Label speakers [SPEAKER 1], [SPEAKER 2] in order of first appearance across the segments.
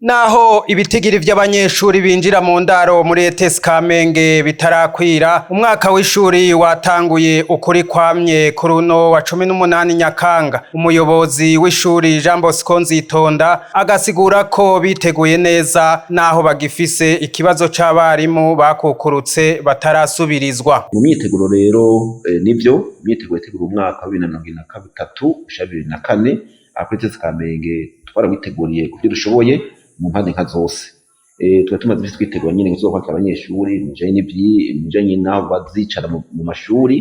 [SPEAKER 1] Naho ibitigiri vy'abanyeshuri binjira mu ndaro muri ETS Kamenge bitarakwira, umwaka w'ishuri watanguye ukuri kwamye kuri uno wa 18 Nyakanga. Umuyobozi w'ishuri Jean Bosco Nzitonda agasigura ko biteguye neza naho bagifise ikibazo c'abarimu bakukurutse batarasubirizwa.
[SPEAKER 2] Mu myiteguro rero, nivyo, imyiteguro itegura umwaka wa 2023 ushira 2024 kuri ETS Kamenge twarawiteguriye kuvyo dushoboye mu mpande nka zose. Tuba tumaze imisi twitegura nyene kuzokwakira abanyeshuri mu bijanye n'aho bazicara mu mashuri,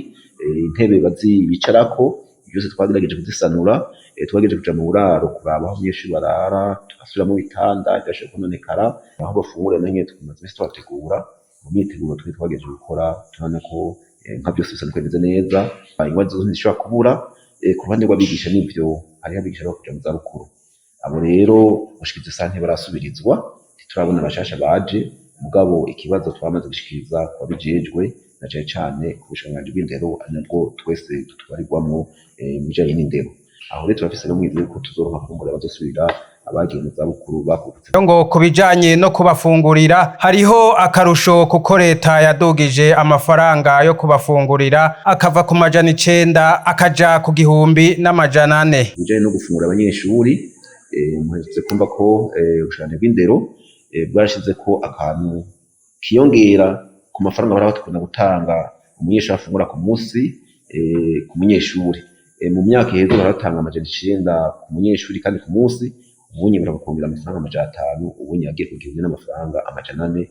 [SPEAKER 2] intebe bicarako, vyose twagerageje kuzisanura, twagerageje kuja mu buraro kuraba aho abanyeshuri barara, tugasubiramwo ibitanda vyashoboye kononekara, aho bafungurira naho nyene tumaze imisi tuhategura. Mu myiteguro twe twagerageje gukora turabona ko nka vyose bisa nuko bimeze neza, ingwara zose ntizishobora kubura. Ku ruhande rw'abigisha nivyo, hariho abigisha baja mu zabukuru. Abo rero gushika izo saha ntibarasubirizwa, ntiturabona bashasha baje, mugabo ikibazo twamaze gushikiriza kubabijejwe, na cane cane ku bushikiranganji bw'indero, ari nabwo twese tutwarirwamwo mu bijanye n'indero. Aho rero turafise n'umwizero yuko tuzoronka kumbure abazosubirira abagiye mu zabukuru bakukutse.
[SPEAKER 1] Ngo ku bijanye no kubafungurira hariho akarusho, kuko leta yadugije amafaranga yo kubafungurira akava ku 900 akaja ku 1400.
[SPEAKER 2] Ku bijanye no gufungura abanyeshuri, muherutse kumva ko ubushikiranganji bw'indero bwarashizeko akantu kiyongera ku mafaranga bahora bakunda gutanga umunyeshuri afungura ku munsi, ku munyeshuri. Mu myaka iheze bahora batanga 900 ku munyeshuri kandi ku munsi, ubunye baheruka kwongera amafaranga 500, ubunye yagiye ku 1400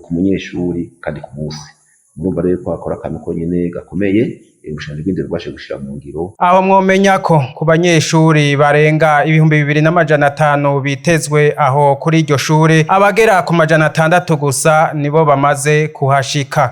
[SPEAKER 2] ku munyeshuri kandi ku munsi. Murumva rero ko hakora akantu konyene gakomeye ubushikiranganji bw'indero bwashoboye gushira mu ngiro.
[SPEAKER 1] Aho mwomenya ko ku banyeshuri barenga 2500 bitezwe aho kuri iryo shure, abagera ku 600 gusa nibo bamaze kuhashika.